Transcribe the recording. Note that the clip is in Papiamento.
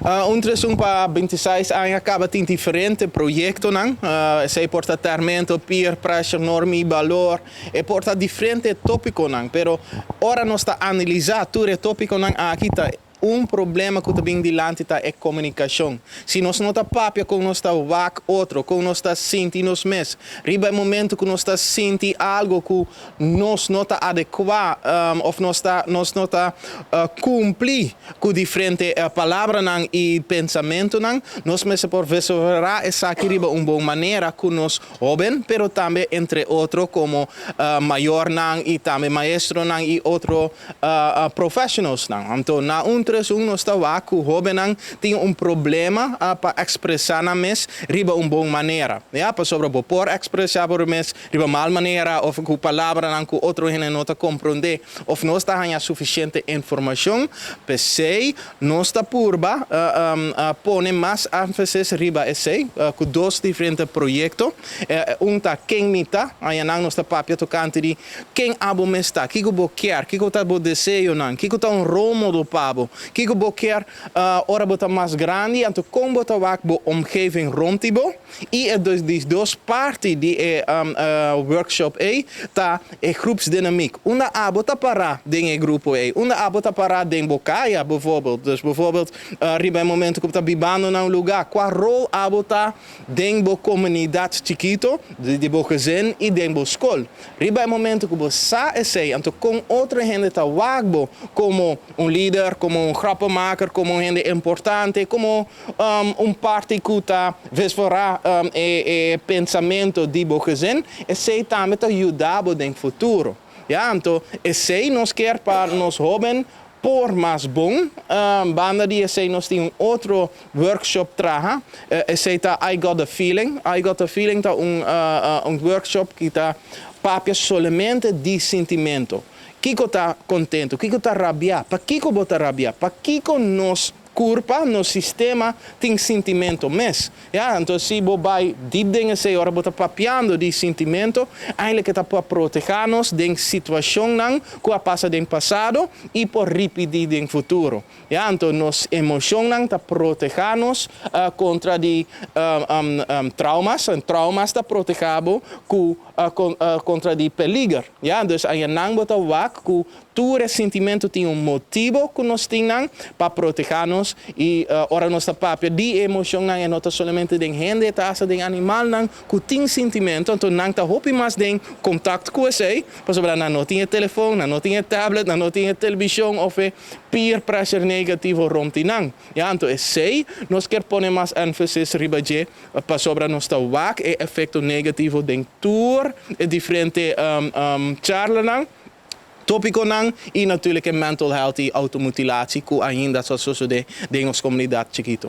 131 pa 26 aña caba tin diferente proyectonan, esey por ta termento, peer pressure, norma y balor, e por ta diferente topiconan, pero ora nos ta analisa tur e topiconan aki, ta un problema cu ta bin dilanti ta e comunicacion. Si nos no ta papia con nos ta wak otro, con nos ta sinti nos mes, riba e momento cu nos ta sinti algo cu nos no ta adecua of nos no ta cumpli cu diferente palabranan y pensamentonan, nos mester por resolve esaki riba un bon manera cu nos hoben, pero tambe entre otro como mayornan y tambe maestronan y otro professionalsnan. Anto, na 131 nos ta wak cu hobennan tin un problema pa expresa nan mes riba un bon manera. Ja, pasobra bo por expresa bo mes riba mal manera of cu palabranan cu otro hende no ta comprende of no ta haya suficiente informacion. P'esey, nos ta purba pone mas enfasis riba esey, cu dos diferente proyecto. Un ta Ken Mi Ta, einan nos ta papia tocante di ken abo mes ta, kiko bo kier, kiko ta bo deseonan, kiko ta un role model pa bo, kiko bo kier ora bo ta mas grandi, anto con bo ta wak bo omgeving rond bo, y e dus di dos parti di e workshop ey ta e groepsdynamiek. Unda abo ta para den e grupo ey, unda abo ta para den bo caya bijvoorbeeld. Dus bijvoorbeeld riba e momento cu ta bibando na un lugar, cua rol abo ta den bo comunidad chikito, di bo gezin y den bo school. Riba e momento cu bo sa esey, anto con otro hende ta wak bo como un lider, como un grappenmaker, como un hende importante, como un parti cu ta vesfora e pensamento di bo gezin, esey tambe ta yuda bo den futuro. Ja, anto, esey nos kier pa nos hoben por mas bon. Banda di esey nos tin un otro workshop traha. Esey ta I Got a Feeling. I Got a Feeling ta un workshop cu ta papia solamente di sentimento. Kiko ta contento, kiko ta rabia, pa kiko bo ta rabia, pa kiko nos curpa, nos sistema tin sentimento mes. Ja, anto si bo bay diep den esey, ora bo ta papiando di sentimento, eigenlijk ta pa proteha nos den situacionnan cu a pasa den pasado y por ripiti den futuro. Ja, anto nos emocionnan ta proteha nos contra di traumas, en traumas ta proteha bo contra di peliger. Ja, dus einan bo ta wak cu tur sentimento tin un motibo cu nos tin pa proteha nos y ora nos ta papia di emocionnan e no ta solamente den hende, ta hasta den animalnan cu tin sentimento, anto nan ta hopi mas den contacto cu esey, pasobra nan no tin telefon, nan no tin tablet, nan no tin television of peer pressure negativo rond di nan. Ja, anto esey nos kier pone mas enfasis riba dje, pasobra nos ta wak e efecto negativo den tur e diferente charlanan, topiconan y natuurlijk mental health y automutilatie cu ainda ta sucede den nos comunidad chikito.